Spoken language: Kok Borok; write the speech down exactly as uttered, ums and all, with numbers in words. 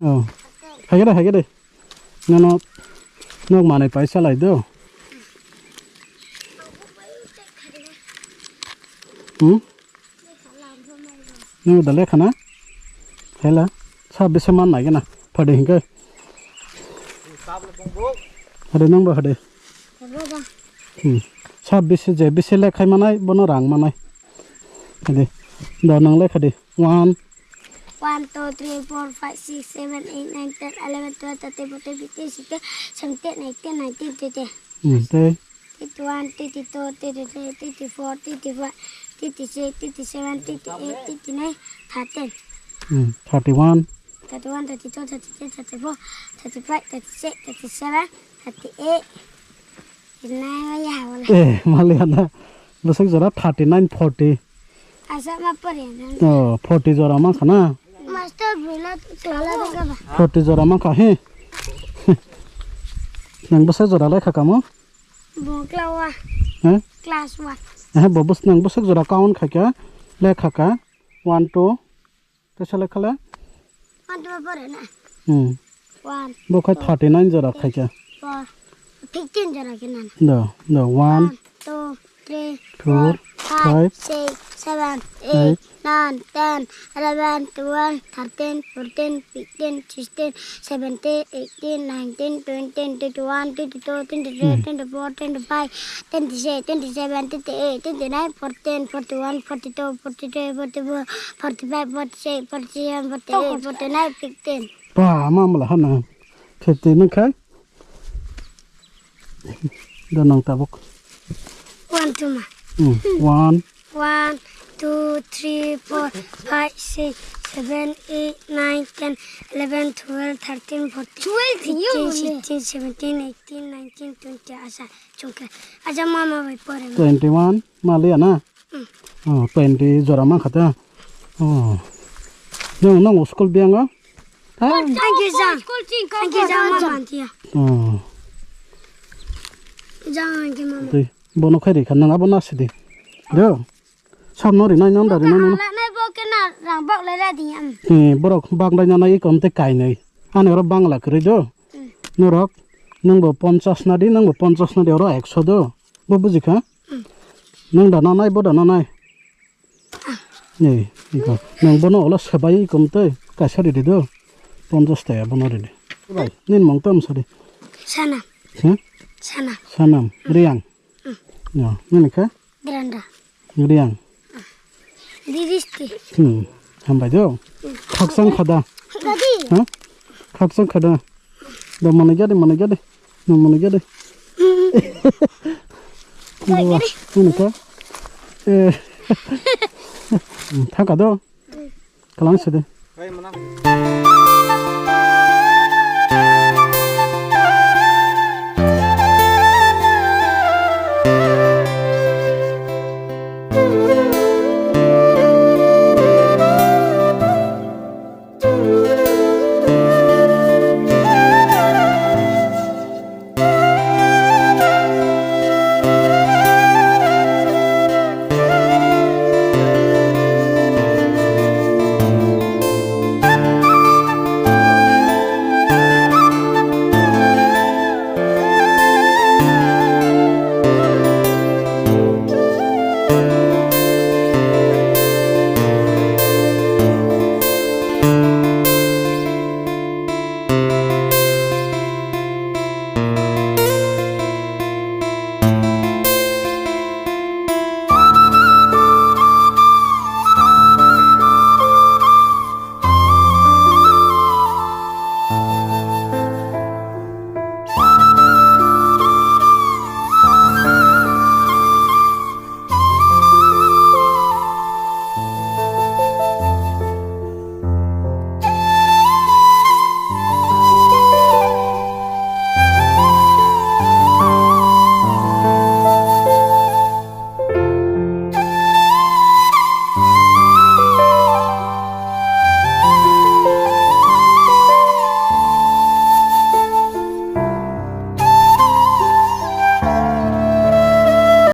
Oh. Haikhe de, haikhe de. Nono nok manwi paisa lai do. Hmm? Nung da lekha na? Hela. Sa bisi man nai gana. Phadi hinke. Hade nang ba hade. Hmm. Sa bisi je bisi lekhai manai bono rang manai. Hade. Da nang lekha di. One. One, two, three, four, five, six, seven, eight, nine, ten, eleven, twelve, thirteen, fourteen, fifteen, sixteen, seventeen, eighteen, nineteen, twenty. Hmm. Te. Thirty-one, thirty-two, thirty-three, thirty-four, thirty-five, thirty-six, thirty-seven, thirty-eight, thirty-nine, thirty. Hmm, thirty-one. Thirty-one, thirty-two, thirty-three, thirty-four, thirty-five, thirty-six, thirty-seven, thirty-eight. Thirty-nine ya wala. Eh, maliya na. Bwswk jora thirty-nine, forty. Asa ma pore na. Oh, forty jora mankha na. Master bwrwino twla dwkha ba. Forty jora mankha he. Nang bwswk jora lekha kamo? Bo class one. He? Class one. Eh, bo bwswk nang bwswk jora count khaikha, lekha kha. One, two. Te select khala? One, two, four na. Hmm. One. Bo khai thirty-nine jora khaikha. Four. Fifteen jora khe na. Do, do, one. One, two, three, two, four, five, five, six, seven, eight, eight, nine, ten, eleven, twelve, thirteen, fourteen, fifteen, sixteen, seventeen, eighteen, nineteen, twenty, twenty-one, twenty-two, twenty-three, hmm, twenty-four, twenty-five, twenty-six, twenty-seven, twenty-eight, twenty-nine, forty, forty-one, forty-two, forty-three, forty-four, forty-five, forty-six, forty-seven, forty-eight, forty-nine, fifteen. Ba, ma mala hana. Fifteen nang khai. Do nang tabuk. One, two ma. Hmm. One. One, two, three, four, five, six, seven, eight, nine, ten, eleven, twelve, thirteen, fourteen, twelve, fifteen, sixteen, seventeen, eighteen, nineteen, twenty. Asa, chungkhe. Asa, mama bai pore. Twenty-one. Maliya na? Hmm. Oh, twenty jora mankha ta. Oh. Nang, nang school biyango? Ah. Thank you, sir. Thank you, sir. Ma mantiya. Oh. Jang, thank you, mama. Tei bono khai rikha nang abo nasidi. Do. Sab no rinai nang da rinai nang. Nai bo ke na rang bak lai ra di am. Eh, borok bak lai nang nai kom te kai nai. Ani oro bangla kwrwi do. Hmm. Norok nang bo ponchas na di, nang bo ponchas na di oro ekso do. Bo bujikha? Hmm. Nang da nanai, bo da nanai. Nei, iko. Nang bono olo sebai kom tei kaisa ridi do. Ponchas taya bono ridi. Bai, nin mong tam sadi. Sana. Hmm? Sana. Sanam, Riang. Hmm. Ya, nini kha? Granda. Riang. Diristi. Hmm. Hambai do. Khaksang khada. Gadi. Ha? Khaksang khada. Da manai gadi, manai gadi. No manai gadi. Gadi. Ini kha. Eh. Hmm, thaka do. Kalang sede.